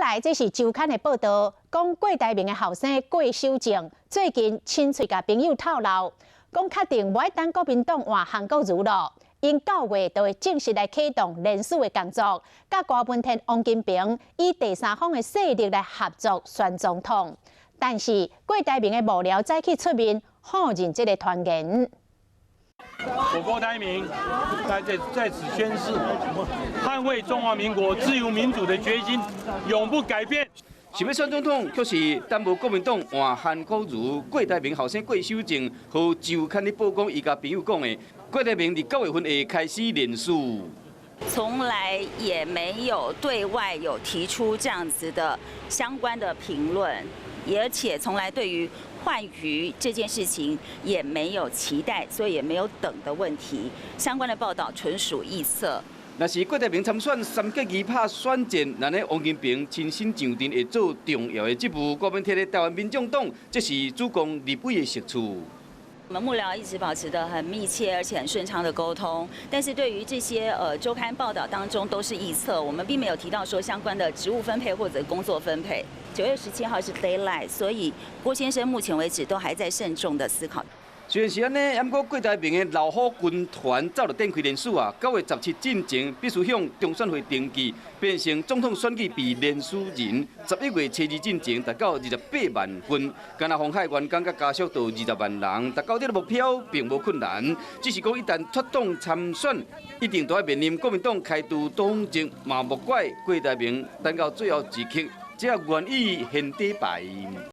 來，這是周刊的報道，講郭台銘的後生郭守正最近親喙共朋友透露，講確定無愛等國民黨換韓國瑜囉，𪜶9月就會正式來啟動連署的工作，佮柯文哲、王金平以第三方的勢力來合作選總統。但是郭台銘的幕僚早起出面否認這個傳言。我郭台銘在此宣誓，捍衛中華民國自由民主的決心永不改變。想欲選總統，卻是等無國民黨換韓國瑜，郭台銘後生郭守正，予周刊咧報講，伊共朋友講的，郭台銘佇9月份會開始連署。從來也沒有對外有提出這樣子的相關的評論，而且從來對於換瑜這件事情也沒有期待，所以也沒有等的問題。相關的報道純屬臆測。若是郭台銘參選三結義拍選戰，咱的王金平親身上陣會做重要的職務。郭文鐵的台灣民眾黨，這是主攻立委的席次。我們幕僚一直保持得很密切而且很順暢的溝通，但是對於這些週刊報道當中都是臆測，我們並沒有提到說相關的職務分配或者工作分配。9月17號是 deadline，所以郭先生目前為止都還在慎重的思考。雖然是按呢，毋過郭台銘的老虎軍團早就展開連署啊，9月17進前必須向中選會登記，變成總統選舉被連署人。11月初二進前達到28萬份，敢若鴻海員工佮家屬就20萬人，達到這個目標並無困難。只是講一旦脫黨參選，一定都愛面臨國民黨開除黨籍，嘛莫怪郭台銘等到最後一刻，才願意獻底牌。